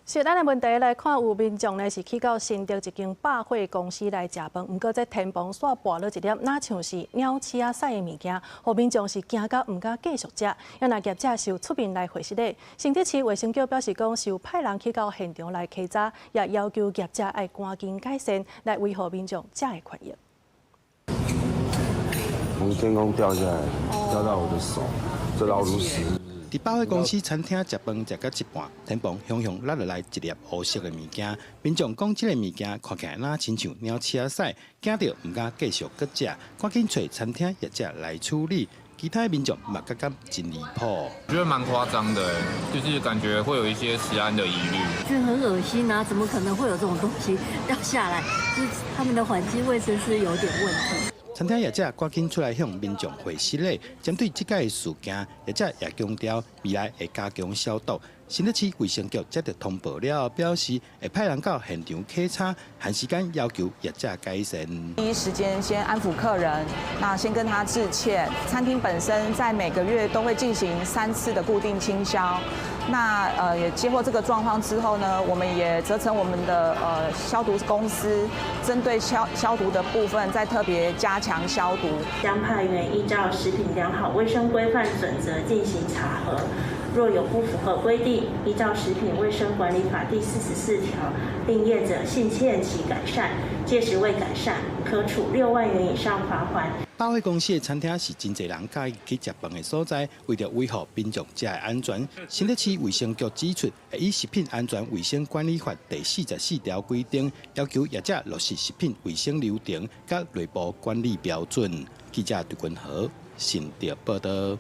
食安的問題來看，有民眾呢是去到新竹一間百貨公司來食飯，毋過這天棚煞跋落一粒，若像是鳥鼠仔屎的物件，予民眾是驚甲毋敢繼續食。啊若業者是有出面來回釋的，新竹市衛生局表示講，是有派人去到現場來稽查，也要求業者愛趕緊改善，來維護民眾食的權益。從天空掉下來，掉到我的手，這老鼠屎。佇百貨公司餐廳食飯食到一半，天棚雄雄落落來一粒烏色的物件，民眾講這个物件看起來若親像鳥鼠仔屎，驚著毋敢繼續閣食，趕緊揣餐廳業者來處理。其他民眾嘛覺得真離譜。我覺得蠻誇張的，就是感覺會有一些食安的疑慮。覺得很噁心啊！怎麼可能會有這種東西掉下來？就是他們的環境衛生是有點問題。餐廳業者趕緊出來向民眾回釋咧，針對這个事件，業者也強調未來會加強消毒。新竹市衛生局接著通報了後，表示會派人到現場稽查，限時間要求業者改善。第一時間先安撫客人，那先跟他致歉。餐廳本身在每個月都會進行三次的固定清消。那也接獲這個狀況之後呢，我們也責成我們的消毒公司，針對消毒的部分再特別加強消毒。將派員依照食品良好衛生規範準則進行查核，若有不符合規定，依照食品衛生管理法第44條，令業者限期改善，屆時未改善，可處6萬元以上罰鍰。百貨公司的餐廳是真濟人佮意去食飯的所在，為著維護民眾食的安全，新竹市衛生局指出，會依食品安全衛生管理法第44條規定，要求業者落實食品衛生流程佮內部管理標準。記者杜君和新竹報道。